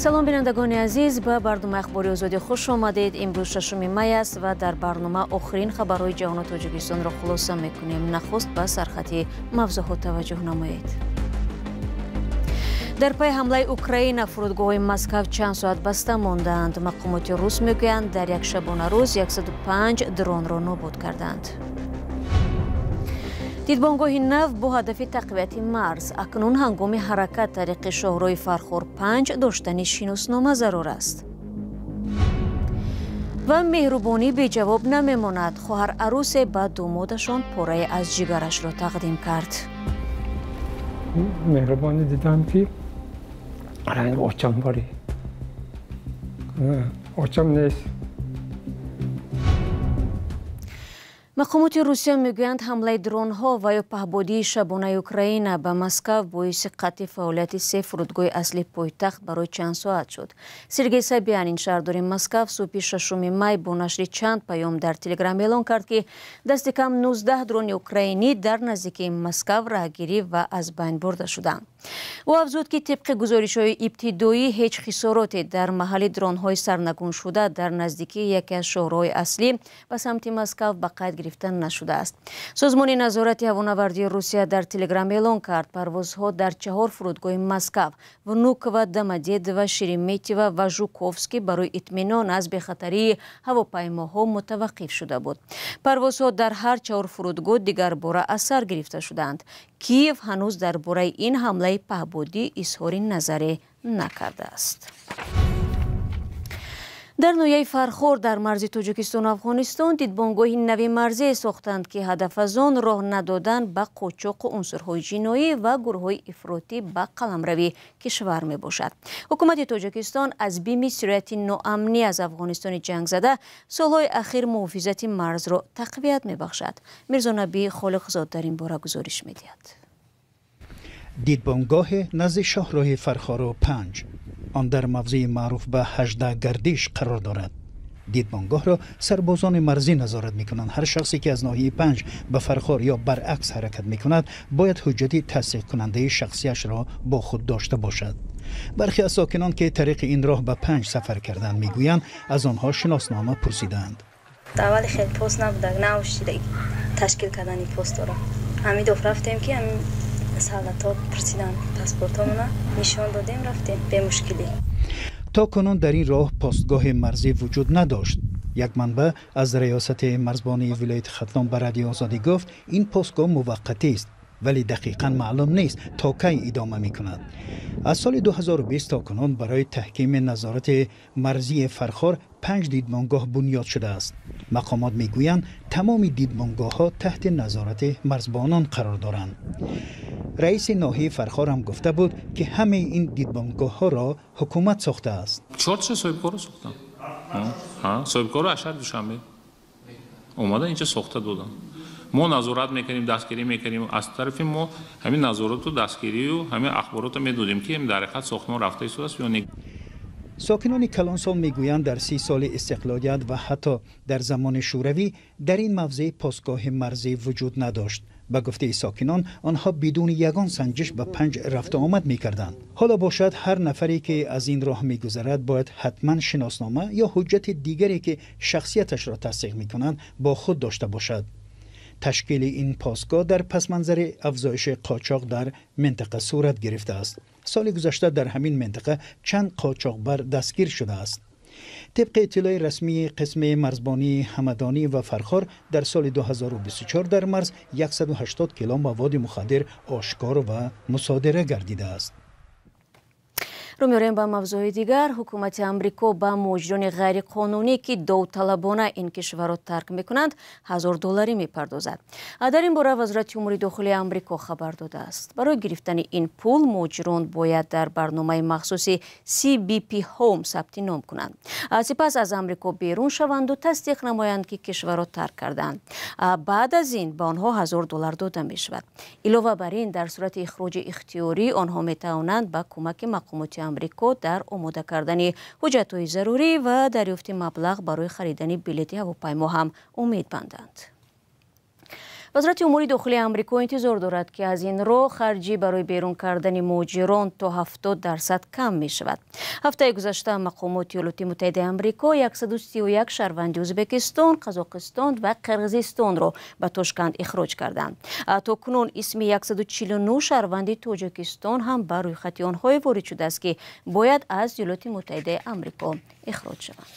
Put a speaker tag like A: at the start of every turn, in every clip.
A: Салом, бинандагони азиз, ба барномаи Ахбори Озодӣ хуш омадед. Имрӯз 6 май аст ва дар барнома охирин хабарҳои ҷаҳону Тоҷикистонро хулоса мекунем. Нахуст ба сархати мавзӯъҳо таваҷҷӯҳ намоед. Дар пай ҳамлаи Украина фурудгоҳҳои Москав чанд соат баста мондаанд. Мақомоти рус мегӯянд, дар як шабонарӯз 105 дронро нобуд карданд. Дидбонгоҳи нав бо ҳадафи тақвияти марз. Акнун ҳангоми ҳаракат тариқи шоҳрои Фархор 5 доштани шиноснома зарур аст. Ва меҳрубонӣ беҷавоб намемонад. Хоҳар арусе ба думодашон порае аз ҷигарашро тақдим кард.
B: Меҳрубонӣ дидам, ки ранг очам бари. Очам нест.
A: Мақомоти Русия мегӯянд, ҳамлаи дронҳо ва ё паҳбодии шабонаи Украина ба Москав боиси қатъи фаъолияти се фурудгоҳи асли пойтахт барои чанд соат шуд. Сергей Собянин, шаҳрдори Москав, субҳи 6 май бо нашри чанд паём дар Телеграм эълон кард, ки дасти кам 19 дрони украинӣ дар наздикии Москав раҳгирӣ ва аз байн бурда шуданд. Ӯ афзуд, ки тибқи гузоришҳои ибтидоӣ ҳеҷ хисороте дар маҳалли дронҳои сарнагуншуда дар наздикии яке аз шоҳроҳои аслӣ ба самти Москав ба қайд гирифта нашудааст. Созмони назорати ҳавонавардии Русия дар Телеграм эълон кард, парвозҳо дар чаҳор фурудгоҳи Москав Внуково, Домодедово, Шереметьево ва Жуковский барои итминон аз бехатарии ҳавопаймоҳо мутаваққиф шуда буд. Парвозҳо дар ҳар чаҳор фурудгоҳ дигарбора аз сар гирифта шуданд. Киев ҳанӯз дар бораи ин ҳамлаи паҳбодӣ изҳори назаре накардааст. Дар ноҳияи Фархор дар марзи Тоҷикистону Афғонистон дидбонгоҳи нави марзие сохтанд, ки ҳадаф аз он роҳ надодан ба қочоқу унсурҳои ҷиноӣ ва гурӯҳҳои ифротӣ ба қаламрави кишвар мебошад. Ҳукумати Тоҷикистон аз бими сирояти ноамнӣ аз Афғонистони ҷангзада солҳои ахир муҳофизати марзро тақвият мебахшад. Мирзонабӣ Холиқзод дар ин бора гузориш медиҳад.
C: Дидбонгоҳе назди шоҳроҳи Фархору 5. Он дар мавзеи маъруф ба 18 гардиш қарор дорад. Дидбонгоҳро сарбозони марзӣ назорат мекунанд. Ҳар шахсе ки аз ноҳияи 5 ба Фархор ё баръакс ҳаракат мекунад, бояд ҳуҷҷати тасдиқкунандаи шахсияшро бо худ дошта бошад. Бархе аз сокинон, ки тариқи ин роҳ ба 5 сафар карданд, мегӯянд, аз онҳо шиноснома пурсидаанд.
D: Аввали хел пост набуда, наошида ташкил кардани постора. Ҳамин доф рафтем, ки ҳамин солдатҳо пурсиданд, паспортҳомона нишон додем, рафтем бемушкилӣ.
C: То кунун дар ин роҳ постгоҳи марзӣ вуҷуд надошт. Як манбаъ аз риёсати марзбонии вилояти Хатлон ба Радиои Озодӣ гуфт, ин постгоҳ муваққатист, вале дақиқан маълум нест, то кай идома мекунад. Аз соли 2020 то кунун барои таҳкими назорати марзии Фархор 5 дидбонгоҳ бунёд шудааст. Мақомот мегӯянд, тамоми дидбонгоҳҳо таҳти назорати марзбонон қарор доранд. Раиси ноҳияи Фархор ҳам гуфта буд, ки ҳамаи ин дидбонгоҳҳоро ҳукумат сохтааст.
E: Чорча соҳибкоро сохтанд. Соҳибкоро аз шаҳри Душанбе омада инҷа сохта доданд. Мо назорат мекунем, дастгирӣ мекунем. Аз тарафи мо ҳамин назорату дастгирию ҳамин ахборотро медодем, ки дар ҳақиқат сохтмон рафта истодааст ё не.
C: Сокинони калонсол мегӯянд, дар 30 соли истиқлолият ва ҳатто дар замони шӯравӣ дар ин мавзеъ постгоҳи марзӣ вуҷуд надошт. Ба гуфтаи сокинон, онҳо бидуни ягон санҷиш ба 5 рафту омад мекарданд. Ҳоло бошад, ҳар нафаре ки аз ин роҳ мегузарад, бояд ҳатман шиноснома ё ҳуҷҷати дигаре, ки шахсияташро тасдиқ мекунанд, бо худ дошта бошад. Ташкили ин постгоҳ дар пасманзари афзоиши қочоқ дар минтақа сурат гирифтааст. Соли гузашта дар ҳамин минтақа чанд қочоқбар дастгир шудааст. Тибқи иттилои расмии қисми марзбонии Ҳамадонӣ ва Фархор, дар соли 2024 дар марз 180 кило маводи мухаддир ошкор ва мусодира гардидааст.
A: Рӯ меорем ба мавзӯи дигар. Ҳукумати Амрико ба муҳоҷирони ғайриқонунӣ, ки довталабона ин кишварро тарк мекунанд, 1000 долларӣ мепардозад. Дар ин бора Вазорати умури дохилии Амрико хабар додааст. Барои гирифтани ин пул муҳоҷирон бояд дар барномаи махсуси CBP Home сабти ном кунанд, сипас аз Амрико берун шаванду тасдиқ намоянд, ки кишварро тарк карданд. Баъд аз ин ба онҳо 1000 доллар дода мешавад. Илова бар ин, дар сурати ихроҷи ихтиёрӣ онҳо метавонанд ба кӯмаки мақомоти Амрико дар омода кардани ҳуҷҷатҳои зарурӣ ва дарёфти маблағ барои харидани билети ҳавопаймо ҳам умед банданд. Вазорати умури дохилии Амрико интизор дорад, ки аз ин роҳ харҷӣ барои берун кардани муҳоҷирон то 70% кам мешавад. Ҳафтаи гузашта мақомоти Иёлоти Муттаҳидаи Амрико 131 шаҳрванди Ӯзбекистон, Қазоқистон ва Қирғизистонро ба Тошканд ихроҷ карданд. То кунун исми 149 шаҳрванди Тоҷикистон ҳам ба рӯйхати онҳое ворид шудааст, ки бояд аз Иёлоти Муттаҳидаи Амрико ихроҷ шаванд.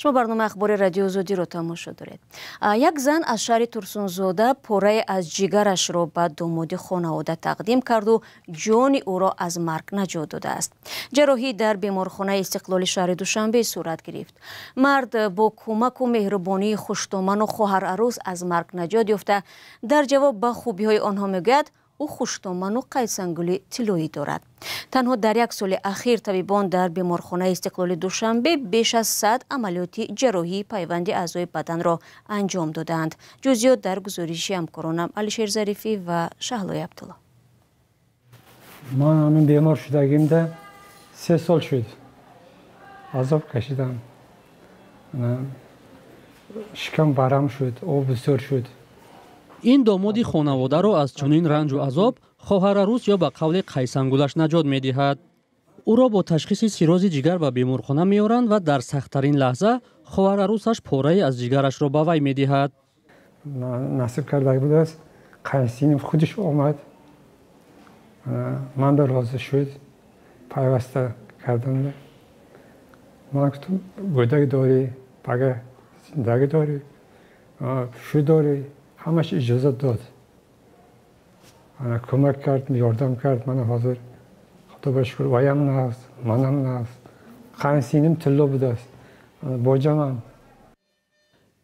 A: Шумо барномаи ахбори Радиои Озодиро тамошо доред. Як зан аз шаҳри Турсунзода порае аз ҷигарашро ба домоди хонавода тақдим карду ҷони ӯро аз марг наҷот додааст. Ҷарроҳӣ дар беморхонаи Истиқлоли шаҳри Душанбе сурат гирифт. Мард бо кӯмаку меҳрубонии хуштоману хоҳар-арӯс аз марг наҷот ёфта, дар ҷавоб ба хубиҳои онҳо мегӯяд, ӯ хуштоману қайсангули тиллоӣ дорад. Танҳо дар як соли ахир табибон дар беморхонаи Истиқлоли Душанбе беш аз 100 амалиёти ҷарроҳии пайванди аъзои баданро анҷом додаанд. Ҷузъиёт дар гузориши ҳамкоронам Алишер Зарифӣ ва Шаҳлои Абдулло.
B: Ман ҳамин бемор шудагимда 3 сол шуд. Азоб кашидам. Шикам барам шуд, об бисёр шуд.
F: Ин домоди хонаводаро аз чунин ранҷу азоб хоҳарарӯс ё ба қавли қайсангулаш наҷот медиҳад. Ӯро бо ташхиси сиррози ҷигар ба беморхона меоранд ва дар сахттарин лаҳза хоҳарарӯсаш порае аз ҷигарашро ба вай медиҳад.
B: Насиб карда будааст, қайсиним худаш омад, ман ба розӣ шуд, пайваста кардам. Ман гуфтам, гӯдак дорӣ, пага зиндагӣ дорӣ, шу дорӣ. Ҳамаш иҷозат дод, кӯмак кард, ёрдам кард. Мана ҳозир худо ба шукр, ваям нағз, манам нағз. Қайнсиним тилло будааст, боҷамам.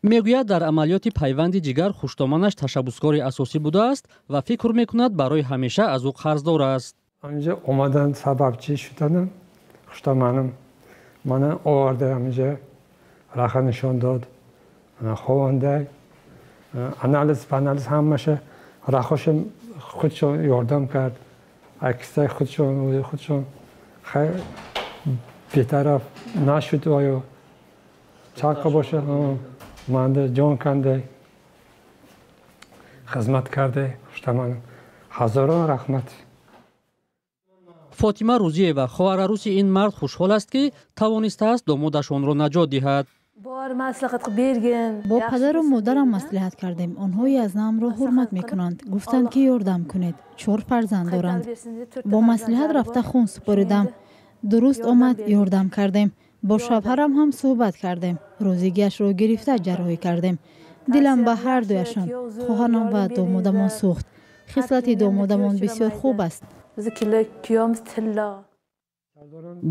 F: Мегӯяд, дар амалиёти пайванди ҷигар хуштоманаш ташаббускори асосӣ будааст ва фикр мекунад, барои ҳамеша аз ӯ қарздор аст.
B: Анҷа омадан сабабчӣ шуданам хуштоманам мана оварда, ҳаминҷа раха нишон дод, ховонда, анализ панализ ҳамаша рахоша худшон ёрдам кард. Аксай худшон худшон бетараф нашуд. Оё чанқа боша манда ҷон канда хизмат карда. Хуштаманам ҳазорон раҳмат.
F: Фотима Рӯзиева, хоҳарарӯси ин мард, хушҳол аст, ки тавонистааст домодашонро наҷот диҳад.
G: Бо падару модарам маслиҳат кардем. Онҳо язнамро ҳурмат мекунанд. Гуфтанд, ки ёрдам кунед. 4 фарзанд доранд. Бо маслиҳат рафта хун супоридам. Дуруст омад, ёрдам кардем. Бо шавҳарам ҳам суҳбат кардем. Розигиашро гирифта ҷарроҳӣ кардем. Дилам ба ҳар дуяшон, хоҳарам ва домодамон, сӯхт. Хислати домодамон бисёр хуб аст.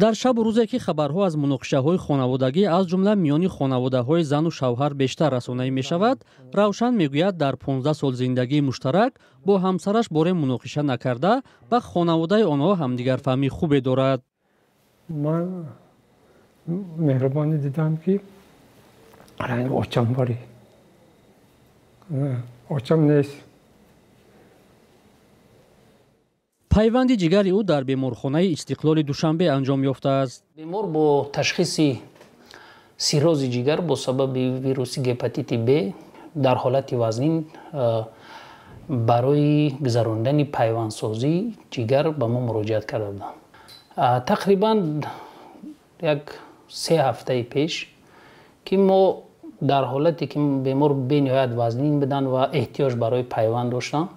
F: Дар шабу рӯзе ки хабарҳо аз муноқишаҳои хонаводагӣ, аз ҷумла миёни хонаводаҳои зану шавҳар, бештар расонаӣ мешавад, Равшан мегӯяд, дар 15 сол зиндагии муштарак бо ҳамсараш боре муноқиша накарда, ба хонаводаи онҳо ҳамдигарфаҳмии хубе дорад.
B: Ман меҳрубонӣ дидам, ки ранги очам барӣ, очам нест.
F: Пайванди ҷигари ӯ дар беморхонаи Истиқлоли Душанбе анҷом ёфтааст.
H: Бемор бо ташхиси сиррози ҷигар бо сабаби вируси гепатити Б дар ҳолати вазнин барои гузарондани пайвандсозии ҷигар ба мо муроҷиат карда буданд. Тақрибан 1-3 ҳафтаи пеш, ки мо дар ҳолате ки бемор бениҳоят вазнин буданд ва эҳтиёҷ барои пайванд доштанд,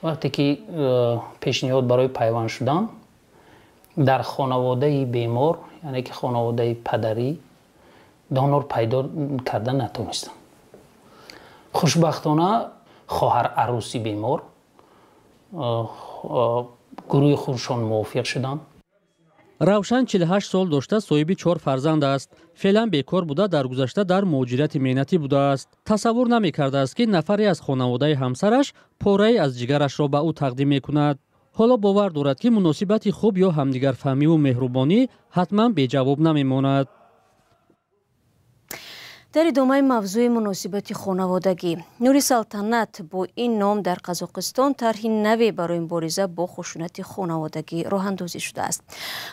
H: вақте ки пешниҳод барои пайванд шудан дар хонаводаи бемор, яъне ки хонаводаи падарӣ, донор пайдо карда натонистанд. Хушбахтона хоҳар арӯси бемор гурӯҳи худшон мувофиқ шуданд.
F: Равшан 48 сол дошта, соҳиби 4 фарзанд аст. Феълан бекор буда, дар гузашта дар муҳоҷирати меҳнатӣ будааст. Тасаввур намекардааст, ки нафаре аз хонаводаи ҳамсараш порае аз ҷигарашро ба ӯ тақдим мекунад. Ҳоло бовар дорад, ки муносибати хуб ё ҳамдигарфаҳмиву меҳрубонӣ ҳатман беҷавоб намемонад.
A: Дар идомаи мавзӯи муносибати хонаводагӣ, Нури Салтанат бо ин ном дар Қазоқистон тарҳи наве барои мубориза бо хушунати хонаводагӣ роҳандозӣ шудааст.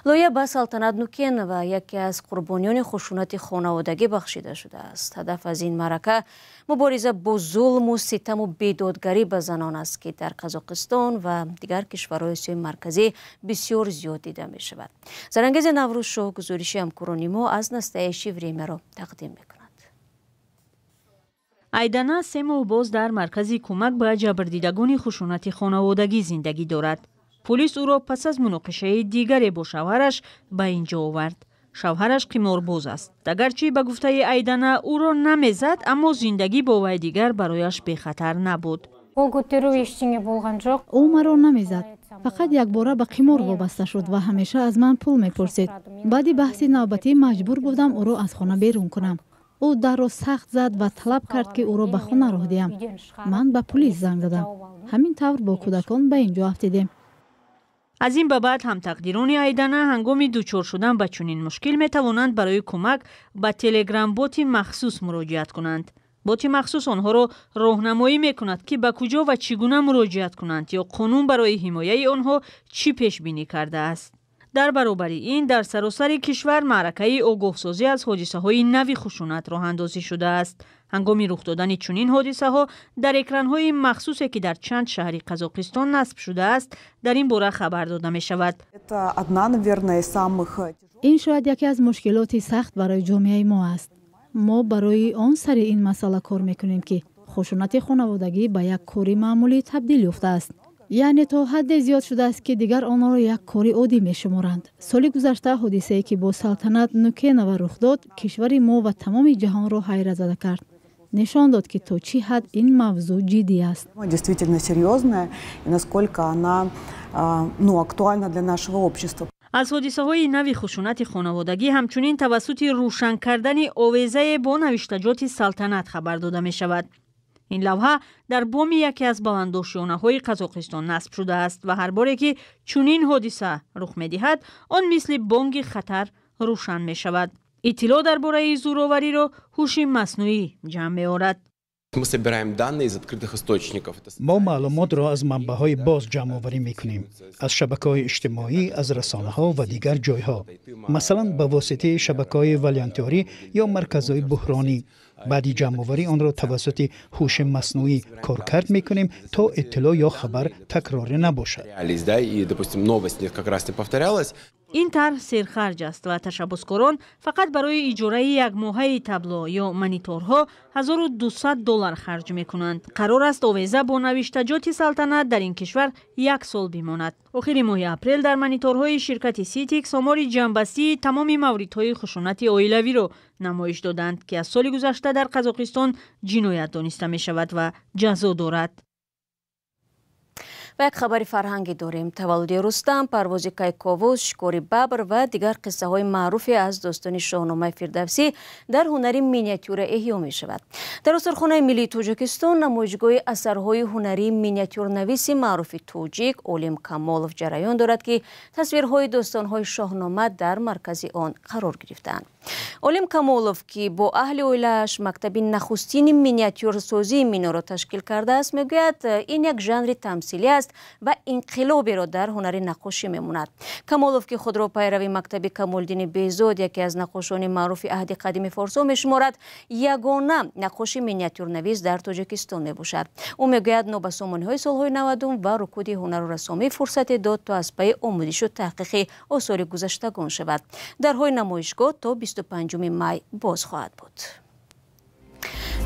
A: Лоиҳа ба Салтанат Нукенова, яке аз қурбониёни хушунати хонаводагӣ, бахшида шудааст. Ҳадаф аз ин маърака мубориза бо зулму ситаму бедодгарӣ ба занон аст, ки дар Қазоқистон ва дигар кишварҳои Осиёи Марказӣ бисёр зиёд дида мешавад. Зарангези Наврӯзшоҳ гузориши ҳамкорони мо аз «Настоящее время»-ро тақдим мекунад.
I: Айдана 3 моҳ боз дар маркази кӯмак ба ҷабрдидагони хушунати хонаводагӣ зиндагӣ дорад. Пулис ӯро пас аз муноқишаи дигаре бо шавҳараш ба ин ҷо овард. Шавҳараш қиморбоз аст. Агарчи ба гуфтаи Айдана, ӯро намезад, аммо зиндагӣ бо вай дигар барояш бехатар набуд.
G: Ӯ маро намезад, фақат якбора ба қимор вобаста шуд ва ҳамеша аз ман пул мепурсид. Баъди баҳси навбатӣ маҷбур будам ӯро аз хона берун кунам. Ӯ дарро сахт зад ва талаб кард, ки ӯро ба хона роҳ диҳам. Ман ба пулис занг задам. Ҳамин тавр бо кӯдакон ба ин ҷо афтидем.
I: Аз ин ба баъд ҳамтақдирони Айдана ҳангоми дучор шудан ба чунин мушкил метавонанд барои кӯмак ба телеграм-боти махсус муроҷиат кунанд. Боти махсус онҳоро роҳнамоӣ мекунад, ки ба куҷо ва чӣ гуна муроҷиат кунанд ё қонун барои ҳимояи онҳо чӣ пешбинӣ кардааст. Дар баробари ин, дар саросари кишвар маъракаи огоҳсозӣ аз ҳодисаҳои нави хушунат роҳандозӣ шудааст. Ҳангоми рух додани чунин ҳодисаҳо дар экранҳои махсусе, ки дар чанд шаҳри Қазоқистон насб шудааст, дар ин бора хабар дода мешавад.
G: Ин шояд яке аз мушкилоти сахт барои ҷомеаи мо аст. Мо барои он сари ин масъала кор мекунем, ки хушунати хонаводагӣ ба як кори маъмулӣ табдил ёфтааст, яъне то ҳадде зиёд шудааст, ки дигар онро як кори оддӣ мешуморанд. Соли гузашта ҳодисае, ки бо Салтанат Нукенова рух дод, кишвари мо ва тамоми ҷаҳонро ҳайратзада кард, нишон дод, ки то чӣ ҳад ин мавзӯъ ҷиддӣ аст.
J: Действительно серьезная и насколько она, ну, актуальна для нашего общества.
I: Аз ҳодисаҳои нави хушунати хонаводагӣ ҳамчунин тавассути рӯшан кардани овезае бо навиштаҷоти Салтанат хабар дода мешавад. Ин лавҳа дар боми яке аз баландошёнаҳои Қазоқистон насб шудааст ва ҳар боре ки чунин ҳодиса рух медиҳад, он мисли бонги хатар рӯшан мешавад. Иттилоъ дар бораи зӯровариро ҳуши маснуӣ ҷамъ меорад.
K: Мы собираем данные из открытых источников.
C: Мо маълумотро аз манбаъҳои боз ҷамъоварӣ мекунем: аз шабакаҳои иҷтимоӣ, аз расонаҳо ва дигар ҷойҳо, масалан, ба воситаи шабакаҳои волонтёрӣ ё марказҳои буҳронӣ. Баъди ҷамъоварӣ онро тавассути ҳуши маснуӣ коркард мекунем, то иттилоъ ё хабар такрорӣ набошад.
K: И, допустим, новость как раз не повторялась.
I: Ин тарҳ серхарҷ аст ва ташаббускорон фақат барои иҷораи якмоҳаи табло ё мониторҳо 1200 доллар харҷ мекунанд. Қарор аст овеза бо навиштаҷоти Салтанат дар ин кишвар як сол бимонад. Охири моҳи апрел дар мониторҳои ширкати Ситикс омори ҷамъбастии тамоми мавридҳои хушунати оилавиро намоиш доданд, ки аз соли гузашта дар Қазоқистон ҷиноят дониста мешавад ва ҷазо дорад.
A: Ва як хабари фарҳангӣ дорем. Таваллуди Рустам, парвози Кайковус, шикори бабр ва дигар қиссаҳои маъруфе аз достони Шоҳномаи Фирдавсӣ дар ҳунари миниатюра эҳё мешавад. Дар Осорхонаи миллии Тоҷикистон намоишгоҳи асарҳои ҳунарии миниатюрнависи маъруфи тоҷик Олим Камолов ҷараён дорад, ки тасвирҳои достонҳои Шоҳнома дар маркази он қарор гирифтаанд. Олим Камолов, ки бо аҳли оилааш мактаби нахустини миниатюрсозии миноро ташкил кардааст, мегӯяд, ин як жанри тамсилӣ аст ва инқилоберо дар ҳунари наққошӣ мемонад. Камолов, ки худро пайрави мактаби Камолиддини Беҳзод, яке аз наққошони маъруфи аҳди қадими форсо мешуморад, ягона наққоши миниатюрнавис дар Тоҷикистон мебошад. Ӯ мегӯяд, нобасомониҳои солҳои 90-ум ва рукуди ҳунару рассомӣ фурсате дод, то аз пайи омӯзишу таҳқиқи осори гузаштагон шавад. Дарҳои намоишгоҳ то 25 май боз хоҳад буд.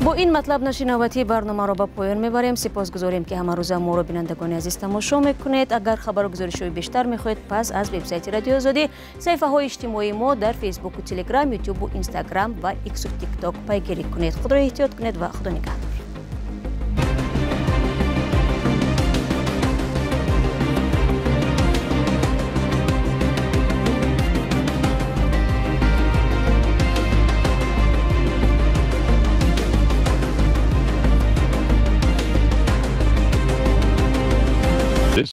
A: Бо ин матлаб нашри навбатии барномаро ба поён мебарем. Сипосгузорем, ки ҳамарӯза моро, бинандагони азиз, тамошо мекунед. Агар хабару гузоришҳои бештар мехоҳед, пас аз вебсайти Радиои Озодӣ, саҳифаҳои иҷтимоии мо дар Фейсбуку, Телеграм, Ютубу, Инстаграм ва Иксу, Тикток пайгирӣ кунед. Худро эҳтиёт кунед ва Худо нигаҳдор.